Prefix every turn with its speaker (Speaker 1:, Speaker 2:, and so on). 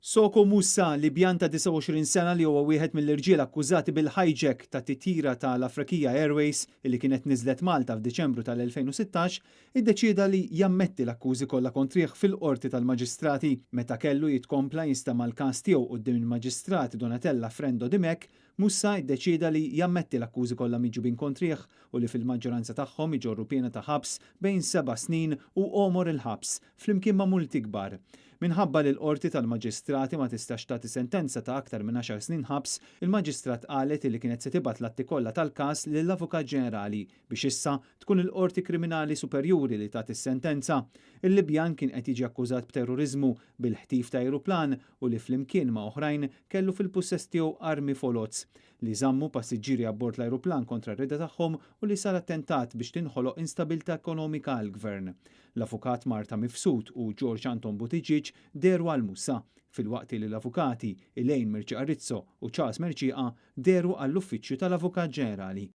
Speaker 1: Soko Musa, Libjan ta' 29 sena li huwa wieħed mill-irġiel akkużati bil-hijack ta' titjira ta' l-Afriqiyah Airways li kienet niżlet Malta f'Diċembru tal-2016, iddeċieda li jammetti l-akkużi kollha kontrih fil-Qorti tal-Maġistrati. Meta kellu jitkompla jinstema' l-każ tiegħu quddiem il-Maġistrat Donatella Frendo Dimech, Musa iddeċieda li jammetti l-akkużi kollha miġjubin kontrih u li fil-maġġoranza tagħhom iġorru piena ta' ħabs bejn 7 snin u għomor il-ħabs, flimkien ma' multi kbar. Minħabba li l-Qorti tal-Maġistrati ma tistax tagħti sentenza ta' aktar minn 10 snin ħabs, il-Maġistrat qalet li kienet se tibgħat l-atti kollha tal-każ lill-Avukat Ġenerali biex issa tkun il-Qorti Kriminali Superjuri li tagħti s-sentenza. Il-Libjan kien qed jiġi akkużat b'terrorizmu, bil-ħtif ta' aeroplan u li flimkien ma' oħrajn kellu fil-pussess tiegħu armi foloz, li żammu passiġġieri abbord l-ajruplan kontra r-rieda tagħhom u li sar attentat biex tinħoloq instabilità ekonomika għall-gvern. L-avukat Marta Mifsud u George Anton Buttigieg dehru għal Musa, filwaqt li l-avukati Elaine Mercieca Rizzo u Charles Mercieca dehru għall-Uffiċċju tal-Avukat Ġenerali.